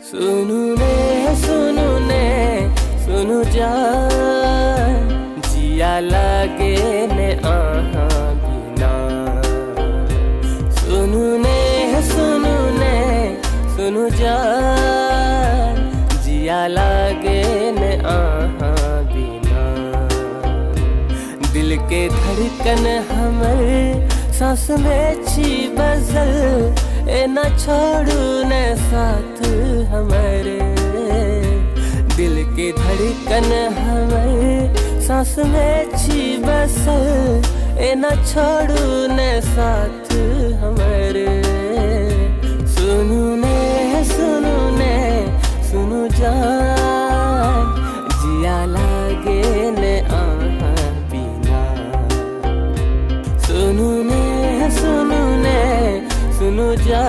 सुनू ने, सुनू ने, सुनू जान, जिया लागे ने अहाँ बिना। सुनू ने, सुनू ने, सुनू जान, जिया लागे ने अहाँ बिना। दिल के धड़कन हमर, सांस में छी बसल, एना छोड़ू ने साथ हमर। दिल के धड़कन हमर, सांस में छी बसल, एना छोड़ू ने साथ हमर। सुनू ने, सुनू ने, सुनू जान, जिया लागे ने अहाँ बिना। सुनू ने, सुनू ने, सुनू जान।